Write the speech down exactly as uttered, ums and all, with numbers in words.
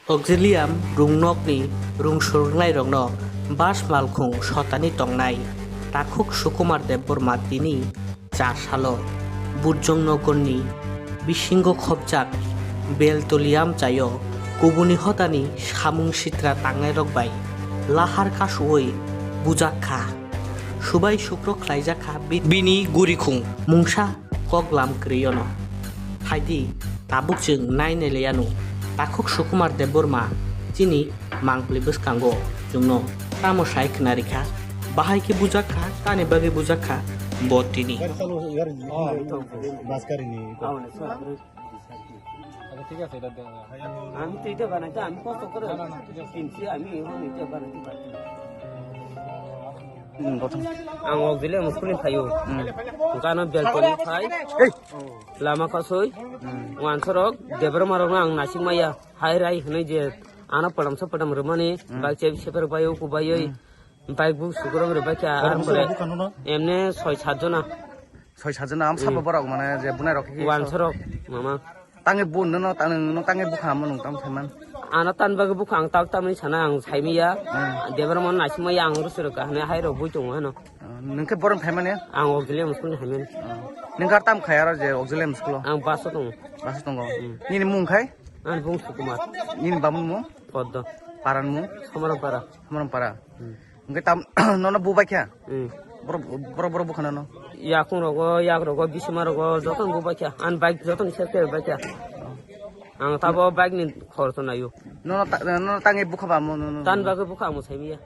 Auxilium rungnokni rungsurungnairokno bas malkhung sotani tongnai Takhuk Sukumar Debbarma tini cha salo Burjong Nogorni bisingo khopjak Beltoliam chayo kubuni hodani samung sitra tangnairok bai lahar kasuoi bujak kha. Subai sukro khlaijak kha bi-, bini gurikhung mungsa koklam kwrwiono. Phaidi, tabuk chwng nai nai laiano. Takhuk Sukumar Debbarma chini mangpli bwskango chwngno tamo sai khna rikha, bahai khe bujak kha, tani bagwi bujak kha bo tini. Bus gari ni. আমি তো এটা বানাইতে আমি কষ্ট করে কিনছি, আমি এখন এটা বানাইতে পারছি না। Ang Auxilium school ni phaio. Gana Belpani phai. Lama kasoi. Wansorok Debbarma rokno ang nasing maya. Hai rai hwnwi je ano padam sa padam rwmani. Bai chep seper bai uku bai oi. Bai bu sukurok rwbai kha. Ar pore emne soi sat jona. Soi sat jona am sabo borok mane je bunai rok khe. Wansorok mama. Tangwi bun no tang no tangwi bukha mo nung tam thaiman. Ano tan bagwi bukha ang tak tamni sana ang saimiya. Debbarma naisima ya ang rusirok kahne hai rok bui tongo hano. Nung khe borom thaimani? Ang Auxilium school ni haimen. Nung kar tam khai aro je Auxilium school o? Ang bus o tongo. Bus o tongo. Nini mung khai? Ang bung Sukumar. Nini bamun mung? Poddo. Paran mung? Samaram para. Samaram para. Hwnkhe tam nono bubai kha? Hmm. Borok borok borok bwkhano no. Yakung rogo, yak rogo, bisima rogo, jotono bubai kha. Ang bike jotono sel khe bai kha. Ang tabo bike ni khoroksa naio. Nono ta-, nono tangwi bukha ba mo nono. Tan bagwi bukha amo saimiya.